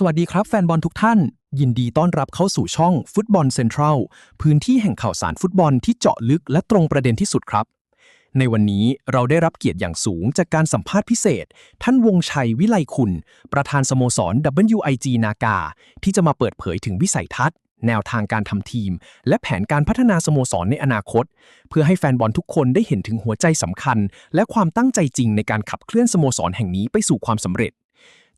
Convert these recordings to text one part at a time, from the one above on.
สวัสดีครับแฟนบอลทุกท่าน ยินดีต้อนรับเข้าสู่ช่อง Football Central พื้นที่แห่งข่าวสารฟุตบอลที่เจาะลึกและตรงประเด็นที่สุดครับ ในวันนี้เราได้รับเกียรติอย่างสูงจากการสัมภาษณ์พิเศษ ท่านวงศ์ชัย วิไลคุณ ประธานสโมสร ดับเบิลยูไอจี นากา ที่จะมาเปิดเผยถึงวิสัยทัศน์ แนวทางการทำทีม และแผนการพัฒนาสโมสรในอนาคต เพื่อให้แฟนบอลทุกคนได้เห็นถึงหัวใจสำคัญ และความตั้งใจจริงในการขับเคลื่อนสโมสรแห่งนี้ไปสู่ความสำเร็จ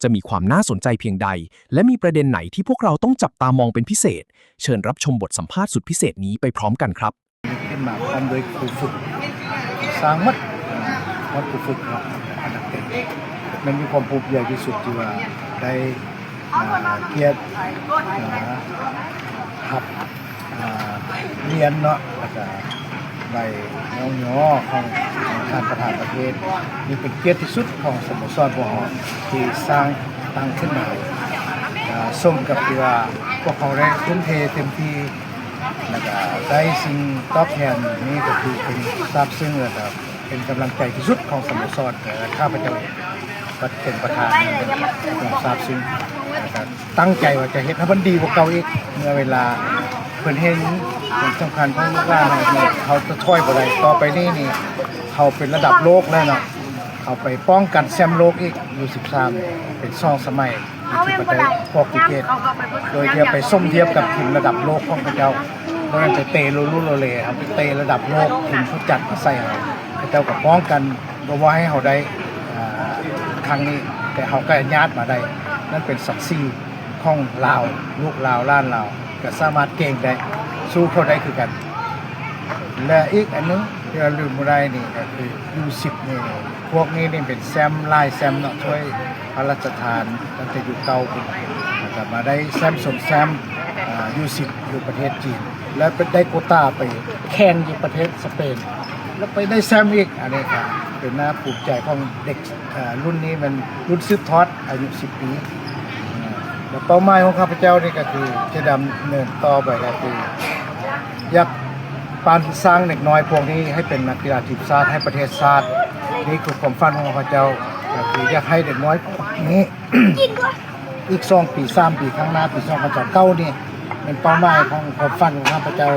จะมีความน่าสนใจเพียงใด และมีประเด็นไหนที่พวกเราต้องจับตามองเป็นพิเศษ เชิญรับชมบทสัมภาษณ์สุดพิเศษนี้ไปพร้อมกันครับ ຂຶ້นมาพร้อมด้วยครูฝึก สร้างหมด หมดครูฝึกเนาะ นักเตะ มันมีความภูมิใจที่สุดที่ว่าได้ ອ່າ ກຽດ ອ່າ ຮັບ ອ່າ ຮຽນເນາະ ແລ້ວກະໄດ້ຍ້ອງຍໍຂອງທ່ານປະທານປະເທດ ນີ້ເປັນກຽດທີ່ສຸດຂອງສະໂມສອນພວກເຮົາທີ່ສ້າງຕັ້ງຂຶ້ນມາ ອ່າ ສົມກັບທີ່ວ່າພວກເຮົາໄດ້ທຸ່ມເທເຕັມທີ່ ແລ້ວກະໄດ້ສິ່ງຕອບແທນ ນີ້ກໍຄືເປັນຊາບຊຶ້ງ ແລ້ວກະ ເປັນກຳລັງໃຈທີ່ສຸດຂອງສະໂມສອນ ແລະ ຂ້າພະເຈົ້າເອງກໍເປັນປະທານ ມີຄວາມຊາບຊຶ້ງ ແລ້ວກໍຕັ້ງໃຈວ່າຈະເຮັດໃຫ້ມັນດີກວ່າເກົ່າອີກ ເມື່ອເວລາເພິ່ນເຫັນຄວາມສຳຄັນຂອງລູກຫຼານເຮົາ ເຮົາຈະຖອຍບໍ່ໄດ້ ຕໍ່ໄປນີ້ນີ້ ເຮົາເປັນລະດັບໂລກແລ້ວເນາະ ເຮົາໄປປ້ອງກັນແຊ້ມໂລກອີກ ຢູສິບສາມ ເປັນສອງສະໄໝ ທີ່ປະເທດປອກຕຸເກດ ໂດຍທີ່ໄປສົມທຽບກັບທີມລະດັບໂລກຂອງເຂົາເຈົ້າ ບໍ່ແມ່ນໄປເຕະໂລລູໂລເລ ເຮົາໄປເຕະລະດັບໂລກ ທີມຜູ້ຈັດມາໃສ່ເຮົາ ເຂົາເຈົ້າກໍປ້ອງກັນ ບໍ່ວ່າໃຫ້ເຮົາໄດ້ ອ່າ ຄັ້ງນີ້ ແຕ່ເຮົາກໍຍາດມາໄດ້ ນັ້ນເປັນສັກສີຂອງລາວ ລູກລາວ ຫຼານລາວ ກໍສາມາດເກັ່ງໄດ້ ສູ້ເຂົາໄດ້ຄືກັນ ແລະ ອີກອັນໜຶ່ງທີ່ວ່າລືມບໍ່ໄດ້ນີ້ກໍຄື ຢູສິບນີ້ ພວກນີ້ນີ້ເປັນແຊ້ມຫຼາຍແຊ້ມເນາະ ຖ້ວຍພະລາຊະທານຕັ້ງແຕ່ຢູ່ເກົ່າພຸ້ນ ແລ້ວກໍມາໄດ້ແຊ້ມສົມແຊ້ມ ອ່າ ຢູສິບຢູ່ປະເທດຈີນ ແລ້ວໄດ້ໂກຕາໄປແຂ່ງຢູ່ປະເທດສະເປນ ແລ້ວໄປໄດ້ແຊ້ມອີກ ອັນນີ້ກໍເປັນໜ້າພູມໃຈຂອງເດັກ ອ່າ ລຸ້ນນີ້ແມ່ນລຸ້ນສືບທອດອາຍຸສິບປີ ແລ້ວເປົ້າໝາຍຂອງຂ້າພະເຈົ້ານີ້ກໍຄືຈະດຳເນີນຕໍ່ໄປກໍຄື ຢາກປັ້ນສ້າງເດັກນ້ອຍພວກນີ້ໃຫ້ເປັນນັກກິລາທີມຊາດ ໃຫ້ປະເທດຊາດ ນີ້ຄືຄວາມຝັນຂອງຂ້າພະເຈົ້າ ກໍຄືຢາກໃຫ້ເດັກນ້ອຍພວກນີ້ ອີກສອງປີ ສາມປີຂ້າງໜ້າ ປີສອງພັນຊາວເກົ້ານີ້ ແມ່ນເປົ້າໝາຍຂອງຄວາມຝັນຂອງຂ້າພະເຈົ້າ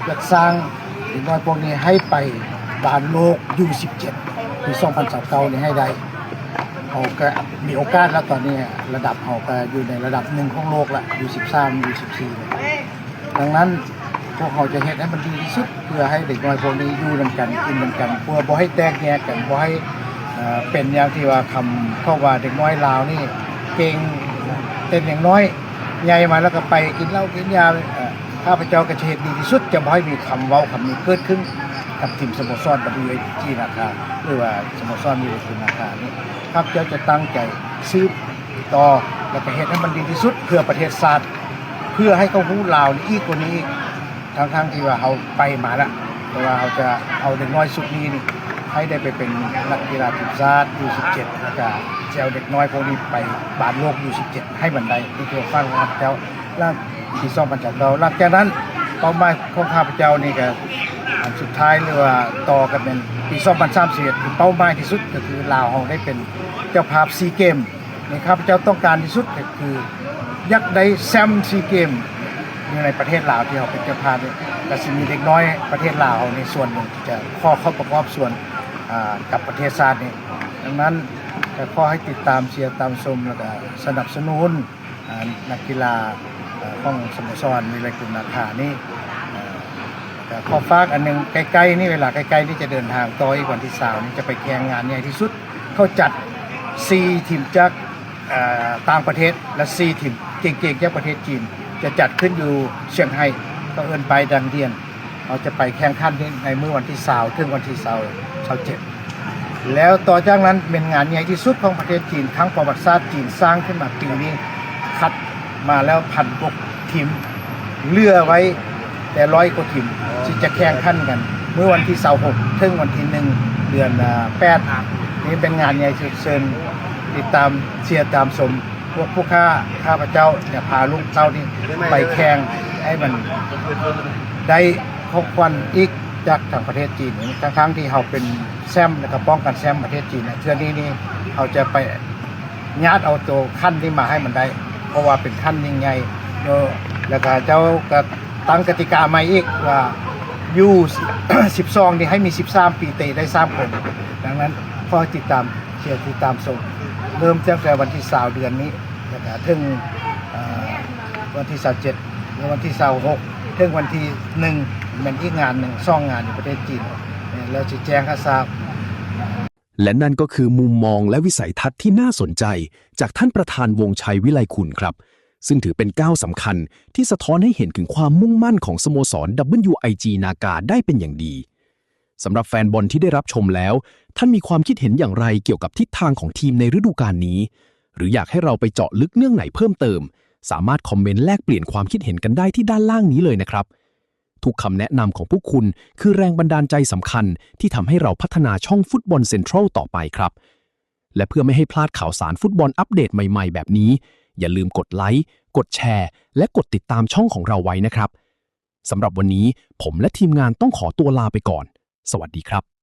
ຢາກສ້າງເດັກນ້ອຍພວກນີ້ໃຫ້ໄປບານໂລກ ຢູສິບເຈັດ ປີ ສອງພັນຊາວເກົ້ານີ້ໃຫ້ໄດ້ ເຮົາກໍມີໂອກາດແລ້ວ ຕອນນີ້ລະດັບເຮົາກໍຢູ່ໃນລະດັບໜຶ່ງຂອງໂລກລະ ຢູສິບສາມ ຢູສິບສີ່ ດັ່ງນັ້ນ ພວກເຮົາຈະເຮັດໃຫ້ມັນດີທີ່ສຸດ ເພື່ອໃຫ້ເດັກນ້ອຍພວກນີ້ຢູ່ນຳກັນ ກິນນຳກັນ ເພື່ອບໍ່ໃຫ້ແຕກແຍກກັນ ບໍ່ໃຫ້ ເອີ ເປັນຢ່າງທີ່ວ່າຄຳເຂົາວ່າເດັກນ້ອຍລາວນີ້ເກັ່ງ ເຕັ້ນຍັງນ້ອຍ ໃຫຍ່ມາແລ້ວກໍໄປກິນເຫຼົ້າກິນຢາ ເອີ ຂ້າພະເຈົ້າກໍຈະເຮັດດີທີ່ສຸດ ຈະບໍ່ໃຫ້ມີຄຳເວົ້າຄຳນີ້ເກີດຂຶ້ນກັບທີມສະໂມສອນ WIG ນາຄາ ຫຼືວ່າສະໂມສອນວິໄລກຸນນາຄານີ້ ຂ້າພະເຈົ້າຈະຕັ້ງໃຈສືບຕໍ່ ແລ້ວກໍເຮັດໃຫ້ມັນດີທີ່ສຸດເພື່ອປະເທດຊາດ ເພື່ອໃຫ້ເຂົາຮູ້ລາວນີ້ອີກກວ່ານີ້ອີກ ທັງໆທີ່ວ່າເຮົາໄປມາລະ ແຕ່ວ່າເຮົາຈະເອົາເດັກນ້ອຍຊຸດນີ້ນີ້ ໃຫ້ໄດ້ໄປເປັນນັກກິລາທີມຊາດ ຢູສິບເຈັດ ແລ້ວກະຈະເອົາເດັກນ້ອຍພວກນີ້ໄປບານໂລກ ຢູສິບເຈັດ ໃຫ້ມັນໄດ້ ນີ້ຄືຄວາມຝັນຂອງຂ້າພະເຈົ້າ ຫຼັງປີສອງພັນຊາວເກົ້າ ຫຼັງຈາກນັ້ນ ເປົ້າໝາຍຂອງຂ້າພະເຈົ້ານີ້ກະ ອັນສຸດທ້າຍ ຫຼືວ່າຕໍ່ກັນແມ່ນປີສອງພັນສາມສິບເອັດ ຄືເປົ້າໝາຍທີ່ສຸດ ກໍຄືລາວເຮົາໄດ້ເປັນເຈົ້າພາບຊີເກມ ໃນຂ້າພະເຈົ້າຕ້ອງການທີ່ສຸດກໍຄື ຢາກໄດ້ແຊ້ມຊີເກມຢູ່ໃນປະເທດລາວ ທີ່ເຮົາເປັນເຈົ້າພາບນີ້ ກໍຊິມີເດັກນ້ອຍປະເທດລາວເຮົາໃນສ່ວນໜຶ່ງທີ່ຈະຂໍເຂົ້າປະກອບສ່ວນ ອ່າ ກັບປະເທດຊາດນີ້. ດັ່ງນັ້ນກໍຂໍໃຫ້ຕິດຕາມເຊຍຕາມຊົມ ແລ້ວກໍສະໜັບສະໜູນ ອ່າ ນັກກິລາ ເອີ ຂອງສະໂມສອນວິໄລກຸນນາຄານີ້ ເອີ ກໍຂໍຝາກອັນໜຶ່ງ ໃກ້ໆນີ້ ເວລາໃກ້ໆນີ້ຈະເດີນທາງຕໍ່ອີກ ວັນທີຊາວນີ້ຈະໄປແຂ່ງງານໃຫຍ່ທີ່ສຸດ ເຂົາຈັດສີ່ທີມຈາກ ເອີ ຕ່າງປະເທດ ແລະ ສີ່ທີມເກັ່ງໆຈາກປະເທດຈີນ ຈະຈັດຂຶ້ນຢູ່ຊຽງໄຮ້ ເຂົາເອີ້ນປາຍດັງດຽນ ເຮົາຈະໄປແຂ່ງຂັນໃນມື້ວັນທີຊາວ ເຖິງວັນທີຊາວ ຊາວເຈັດ ແລ້ວຕໍ່ຈາກນັ້ນແມ່ນງານໃຫຍ່ທີ່ສຸດຂອງປະເທດຈີນ ຄັ້ງປະຫວັດສາດຈີນສ້າງຂຶ້ນມາປີນີ້ ຄັດມາແລ້ວພັນກວ່າທີມ ເຫຼືອໄວ້ແຕ່ຮ້ອຍກວ່າທີມ ທີ່ຈະແຂ່ງຂັນກັນ ມື້ວັນທີຊາວຫົກ ເຖິງວັນທີໜຶ່ງ ເດືອນ ອ່າ ແປດ ນີ້ເປັນງານໃຫຍ່ສຸດ ເຊີນຕິດຕາມເຊຍຕາມຊົມ ພວກຜູ້ຂ້າ ຂ້າພະເຈົ້າຈະພາລູກເຕົ້ານີ້ໄປແຂ່ງໃຫ້ມັນໄດ້ຂອງຂວັນອີກຈາກທາງປະເທດຈີນ ທັງໆທີ່ເຮົາເປັນແຊ້ມ ແລ້ວກໍປ້ອງກັນແຊ້ມປະເທດຈີນ ເທື່ອນີ້ນີ້ເຮົາຈະໄປຍາດເອົາໂຕຂັ້ນນີ້ມາໃຫ້ມັນໄດ້ ເພາະວ່າເປັນຂັ້ນຍິ່ງໃຫຍ່ເນາະ ແລ້ວກໍເຈົ້າກໍຕັ້ງກະຕິກາໃໝ່ອີກວ່າ ຢູສິບສອງນີ້ໃຫ້ມີສິບສາມປີເຕະໄດ້ສາມຄົນ. ດັ່ງນັ້ນຂໍໃຫ້ຕິດຕາມເຊຍ ຕິດຕາມຊົມ ເລີ່ມຕັ້ງແຕ່ວັນທີຊາວເດືອນນີ້ ແລ້ວກໍເຖິງ ເອີ ວັນທີຊາວເຈັດ ແລະ ວັນທີຊາວຫົກ ເຖິງວັນທີໜຶ່ງ ແມ່ນອີກງານໜຶ່ງ ສອງງານຢູ່ປະເທດຈີນ ແລ້ວຊິແຈ້ງໃຫ້ຊາບ. และนั่นก็คือมุมมองและวิสัยทัศน์ที่น่าสนใจจากท่านประธานวงศ์ชัยวิไลคุณครับ ซึ่งถือเป็นก้าวสำคัญที่สะท้อนให้เห็นถึงความมุ่งมั่นของสโมสร ดับเบิลยูไอจี นากาได้เป็นอย่างดี สำหรับแฟนบอลที่ได้รับชมแล้ว ท่านมีความคิดเห็นอย่างไรเกี่ยวกับทิศทางของทีมในฤดูกาลนี้ หรืออยากให้เราไปเจาะลึกเรื่องไหนเพิ่มเติม สามารถคอมเมนต์แลกเปลี่ยนความคิดเห็นกันได้ที่ด้านล่างนี้เลยนะครับ ทุกคำแนะนำของพวกคุณคือแรงบันดาลใจสำคัญที่ทำให้เราพัฒนาช่อง Football Central ต่อไปครับ และเพื่อไม่ให้พลาดข่าวสารฟุตบอลอัปเดตใหม่ๆ แบบนี้ อย่าลืมกดไลค์ กดแชร์ และกดติดตามช่องของเราไว้นะครับ สำหรับวันนี้ผมและทีมงานต้องขอตัวลาไปก่อน สวัสดีครับ